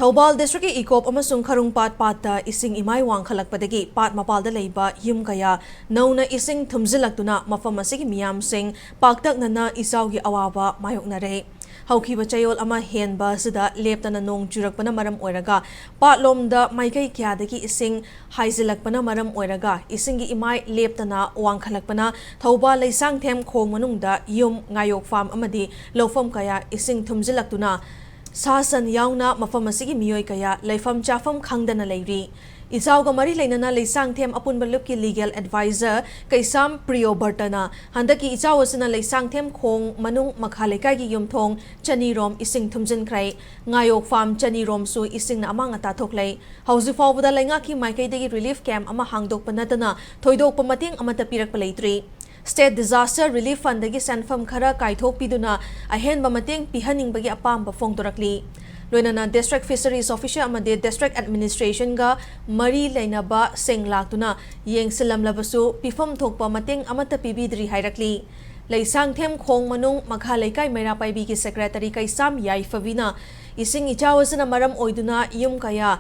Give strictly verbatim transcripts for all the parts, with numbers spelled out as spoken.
ꯊꯧꯕꯥꯜ ꯗꯤꯁꯇ꯭ꯔꯤꯛꯀꯤ ꯏꯀꯣꯞ ꯑꯃꯁꯨꯡ ꯈꯔꯨꯡꯄꯥꯠ ꯄꯥꯠꯇ ꯏꯁꯤꯡ ꯏꯃꯥꯏ ꯋꯥꯡꯈꯠꯂꯛꯄꯗꯒꯤ ꯄꯥꯠ ꯃꯄꯥꯜꯗ ꯂꯩꯕ ꯌꯨꯝ ꯀꯌꯥ ꯅꯧꯅ ꯏꯁꯤꯡ ꯊꯨꯝꯖꯤꯜꯂꯛꯇꯨꯅ ꯃꯐꯝ ꯑꯁꯤꯒꯤ ꯃꯤꯌꯥꯝꯁꯤꯡ ꯄꯥꯛꯇꯛꯅꯅ ꯏꯆꯥꯎꯒꯤ ꯑꯋꯥꯕ ꯃꯥꯌꯣꯛꯅꯔꯦ꯫ ꯍꯧꯈꯤꯕ ꯆꯌꯣꯜ ꯑꯃ ꯍꯦꯟꯕ ꯑꯁꯤꯗ ꯂꯦꯞꯇꯅ ꯅꯣꯡ ꯆꯨꯔꯛꯄꯅ ꯃꯔꯝ ꯑꯣꯏꯔꯒ ꯄꯥꯠꯂꯣꯝꯗ ꯃꯥꯏꯀꯩ ꯀꯌꯥꯗꯒꯤ ꯏꯁꯤꯡ ꯍꯥꯏꯖꯤꯜꯂꯛꯄꯅ ꯃꯔꯝ ꯑꯣꯏꯔꯒ ꯏꯁꯤꯡꯒꯤ ꯏꯃꯥꯏ ꯂꯦꯞꯇꯅ ꯋꯥꯡꯈꯠꯂꯛꯄꯅ ꯊꯧꯕꯥꯜ ꯂꯩꯁꯥꯡꯊꯦꯝ ꯈꯣꯡ ꯃꯅꯨꯡꯗ ꯌꯨꯝ, ꯉꯥꯌꯣꯛ ꯐꯥꯝ ꯑꯃꯗꯤ ꯂꯧꯐꯝ ꯀꯌꯥ ꯏꯁꯤꯡ ꯊꯨꯝꯖꯤꯜꯂꯛꯇꯨꯅ ꯁꯥ ꯁꯟ ꯌꯥꯎꯅ ꯃꯐꯝ ꯑꯁꯤꯒꯤ ꯃꯤꯑꯣꯏ ꯀꯌꯥ ꯂꯩꯐꯝ ꯆꯥꯐꯝ ꯈꯪꯗꯅ ꯂꯩꯔꯤ꯫ ꯏꯆꯥꯎꯒ ꯃꯔꯤ ꯂꯩꯅꯅ ꯂꯩꯁꯥꯡꯊꯦꯝ ꯑꯄꯨꯟꯕ ꯂꯨꯞꯀꯤ ꯂꯤꯒꯦꯜ ꯑꯦꯗꯚꯥꯏꯖꯔ ꯀꯩꯁꯥꯝ ꯄ꯭ꯔꯤꯌꯣꯕꯔꯇꯅ ꯍꯟꯗꯛꯀꯤ ꯏꯆꯥꯎ ꯑꯁꯤꯅ ꯂꯩꯁꯥꯡꯊꯦꯝ ꯈꯣꯡ ꯃꯅꯨꯡ ꯃꯈꯥ ꯂꯩꯀꯥꯏꯒꯤ ꯌꯨꯝꯊꯣꯡ ꯆꯅꯤꯔꯣꯝ ꯏꯁꯤꯡ ꯊꯨꯝꯖꯤꯟꯈ꯭ꯔꯦ꯫ ꯉꯥꯌꯣꯛ ꯐꯥꯝ ꯆꯅꯤꯔꯣꯝꯁꯨ ꯏꯁꯤꯡꯅ ꯑꯃꯥꯡ ꯑꯇꯥ ꯊꯣꯛꯂꯦ꯫ ꯍꯧꯖꯤꯛ ꯐꯥꯎꯕꯗ ꯂꯩꯉꯥꯛꯀꯤ ꯃꯥꯏꯀꯩꯗꯒꯤ ꯔꯤꯂꯤꯐ ꯀꯦꯝꯞ ꯑꯃ ꯍꯥꯡꯗꯣꯛꯄ ꯅꯠꯇꯅ ꯊꯣꯏꯗꯣꯛꯄ ꯃꯇꯦꯡ ꯑꯃꯠꯇ ꯄꯤꯔꯛꯄ ꯂꯩꯇ꯭ꯔꯤ꯫ ꯁ꯭ꯇꯦꯠ ꯗꯤꯖꯥꯁꯇꯔ ꯔꯤꯂꯤꯐ ꯐꯟꯗꯒꯤ ꯁꯦꯟꯐꯝ ꯈꯔ ꯀꯥꯏꯊꯣꯛꯄꯤꯗꯨꯅ ꯑꯍꯦꯟꯕ ꯃꯇꯦꯡ ꯄꯤꯍꯟꯅꯤꯡꯕꯒꯤ ꯑꯄꯥꯝꯕ ꯐꯣꯡꯗꯣꯔꯛꯂꯤ꯫ ꯂꯣꯏꯅꯅ ꯗꯤꯁꯇ꯭ꯔꯤꯛ ꯐꯤꯁꯔꯤꯁ ꯑꯣꯐꯤꯁꯔ ꯑꯃꯗꯤ ꯗꯤꯁꯇ꯭ꯔꯤꯛ ꯑꯦꯗꯃꯤꯅꯤꯁꯇ꯭ꯔꯦꯁꯟꯒ ꯃꯔꯤ ꯂꯩꯅꯕꯁꯤꯡ ꯂꯥꯛꯇꯨꯅ ꯌꯦꯡꯁꯤꯜꯂꯝꯂꯕꯁꯨ ꯄꯤꯐꯝ ꯊꯣꯛꯄ ꯃꯇꯦꯡ ꯑꯃꯠꯇ ꯄꯤꯕꯤꯗ꯭ꯔꯤ ꯍꯥꯏꯔꯛꯂꯤ꯫ ꯂꯩꯁꯥꯡꯊꯦꯝ ꯈꯣꯡ ꯃꯅꯨꯡ ꯃꯈꯥ ꯂꯩꯀꯥꯏ ꯃꯩꯔꯥ ꯄꯥꯏꯕꯤꯒꯤ ꯁꯦꯀ꯭ꯔꯦꯇꯔꯤ ꯀꯩꯁꯥꯝ ꯌꯥꯏꯐꯕꯤꯅ ꯏꯁꯤꯡ ꯏꯆꯥꯎ ꯑꯁꯤꯅ ꯃꯔꯝ ꯑꯣꯏꯗꯨꯅ ꯌꯨꯝ ꯀꯌꯥ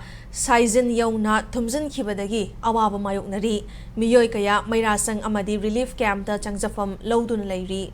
ꯁꯥꯏꯖꯤꯟ ꯌꯧꯅ ꯊꯨꯝꯖꯤꯟꯈꯤꯕꯗꯒꯤ ꯑꯋꯥꯕ ꯃꯥꯌꯣꯛꯅꯔꯤ꯫ ꯃꯤꯑꯣꯏ ꯀꯌꯥ ꯃꯩꯔꯥꯁꯪ ꯑꯃꯗꯤ ꯔꯤꯂꯤꯐ ꯀꯦꯝꯞꯇ ꯆꯪꯖꯐꯝ ꯂꯧꯗꯨꯅ ꯂꯩꯔꯤ꯫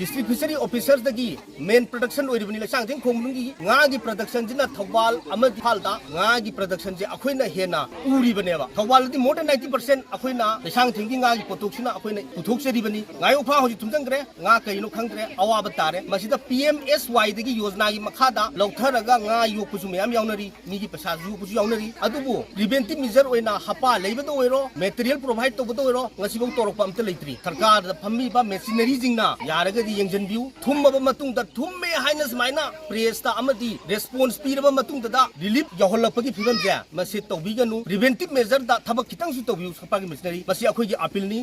ꯗꯤꯁꯇ꯭ꯔꯤꯛ ꯐꯤꯁꯔꯤ ꯑꯣꯐꯤꯁꯔꯗꯒꯤ ꯃꯦꯟ ꯄ꯭ꯔꯗꯛꯁꯟ ꯑꯣꯏꯔꯤꯕꯅꯤ ꯂꯩꯁꯥꯡꯊꯦꯝ ꯈꯣꯡ ꯃꯅꯨꯡꯒꯤ ꯉꯥꯒꯤ ꯄ꯭ꯔꯗꯛꯁꯟꯁꯤꯅ ꯊꯧꯕꯥꯜ ꯑꯃꯗꯤ ꯏꯝꯐꯥꯜꯗ ꯉꯥꯒꯤ ꯄ꯭ꯔꯗꯛꯁꯟꯁꯦ ꯑꯩꯈꯣꯏꯅ ꯍꯦꯟꯅ ꯎꯔꯤꯕꯅꯦꯕ꯫ ꯊꯧꯕꯥꯜꯗꯗꯤ more than ninety percent ꯑꯩꯈꯣꯏꯅ ꯂꯩꯁꯥꯡꯊꯦꯝꯒꯤ ꯉꯥꯒꯤ ꯄꯣꯠꯊꯣꯛꯁꯤꯅ ꯑꯩꯈꯣꯏꯅ ꯄꯨꯊꯣꯛꯆꯔꯤꯕꯅꯤ꯫ ꯉꯥꯌꯣꯛ ꯐꯥꯝ ꯍꯧꯖꯤꯛ ꯊꯨꯝꯖꯤꯟꯈ꯭ꯔꯦ, ꯉꯥ ꯀꯩꯅꯣ ꯈꯪꯗ꯭ꯔꯦ, ꯑꯋꯥꯕ ꯇꯥꯔꯦ꯫ ꯃꯁꯤꯗ ꯄꯤ ꯑꯦꯝ ꯑꯦꯁ ꯋꯥꯏꯗꯒꯤ ꯌꯣꯖꯅꯥꯒꯤ ꯃꯈꯥꯗ ꯂꯧꯊꯔꯒ ꯉꯥ ꯌꯣꯛꯄꯁꯨ ꯃꯌꯥꯝ ꯌꯥꯎꯅꯔꯤ꯫ ꯃꯤꯒꯤ ꯄꯩꯁꯥꯁꯨ ꯌꯣꯛꯄꯁꯨ ꯌꯥꯎꯅꯔꯤ꯫ ꯑꯗꯨꯕꯨ ꯄ꯭ꯔꯤꯚꯦꯟꯇꯤꯚ ꯃꯦꯖꯔ ꯑꯣꯏꯅ ꯍꯄꯥ ꯂꯩꯕꯗ ꯑꯣꯏꯔꯣ, ꯃꯦꯇꯔꯤꯌꯦꯜ ꯄ꯭ꯔꯣꯚꯥꯏꯗ ꯇꯧꯕꯗ ꯑꯣꯏꯔꯣ, ꯉꯁꯤꯐꯥꯎ ꯇꯧꯔꯛꯄ ꯑꯝꯇ ꯂꯩꯇ꯭ꯔꯤ꯫ ꯁꯔꯀꯥꯔꯗ ꯐꯝꯃꯤꯕ ꯃꯦꯁꯤꯅꯔꯤꯁꯤꯡꯅ ꯌꯥꯔꯒꯗꯤ ꯌꯦꯡꯁꯤꯟꯕꯤꯌꯨ꯫ ꯊꯨꯝꯃꯕ ꯃꯇꯨꯡꯗ ꯊꯨꯝꯃꯦ ꯍꯥꯏꯅ ꯁꯨꯃꯥꯏꯅ ꯄ꯭ꯔꯦꯁꯇ ꯑꯃꯗꯤ ꯔꯦꯁꯄꯣꯟꯁ ꯄꯤꯔꯕ ꯃꯇꯨꯡꯗꯗ ꯔꯤꯂꯤꯐ ꯌꯧꯍꯜꯂꯛꯄꯒꯤ ꯐꯤꯕꯝꯁꯦ ꯃꯁꯤ ꯇꯧꯕꯤꯒꯅꯨ꯫ ꯄ꯭ꯔꯤꯚꯦꯟꯇꯤꯚ ꯃꯦꯖꯔꯗ ꯊꯕꯛ ꯈꯤꯇꯪꯁꯨ ꯇꯧꯕꯤꯌꯨ ꯁꯔꯀꯥꯔꯒꯤ ꯃꯦꯁꯤꯅꯔꯤ꯫ ꯃꯁꯤ ꯑꯩꯈꯣꯏꯒꯤ ꯑꯄꯤꯜꯅꯤ꯫